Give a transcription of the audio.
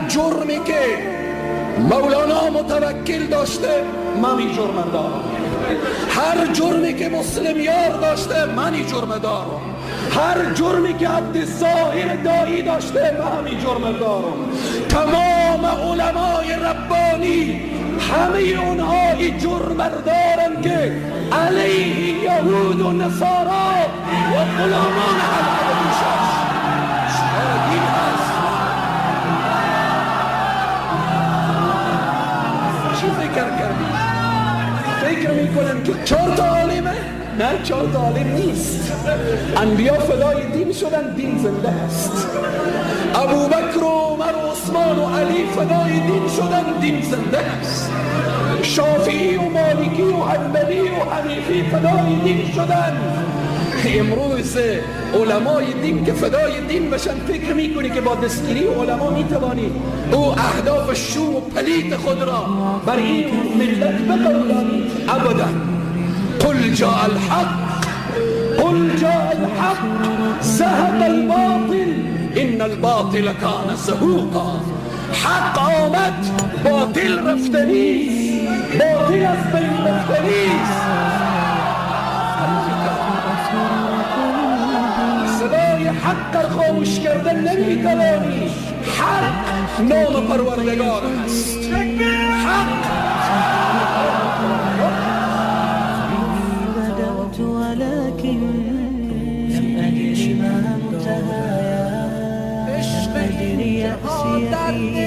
جرمی که مولانا متوکل داشته من این جرم دارم، هر جرمی که مسلم یار داشته من این جرم دارم، هر جرمی که عبدالظاهر دایی داشته من این جرم دارم. تمام علمای ربانی همه اونها این جرم دارن که علیه یهود و نصارا و غلامان حلقه دوشش. دین هست. چی فکر کردی؟ فکر میکنن که 4 تا عالمه؟ نه، 4 تا عالم نیست. انبیا فدای دین شدن، دین زنده است. ابوبکر و عمر و عثمان و علی فدای دین شدن، دین زنده است. شافعی و مالکی و حنبلی و حنیفی فدای دین شدن. امروز علمای دین که فدای دین بشن فکر میکنی که با دستگیری علما میتوانی او اهداف شوم و پلیت خود را بر این ملت بقبولانی؟ ابدا. قل جاء الحق، قل جاء الحق زهق الباطل ان الباطل كان زهوقا. حق آمد، باطل رفتنیست، باطل از بین رفتنیست. صدای حق را خاموش کردن نمیتوانی. حق نام پروردگار است. حق. بدأت ولكن لم أدري ما منتهايا. عشق أدري يأسي درد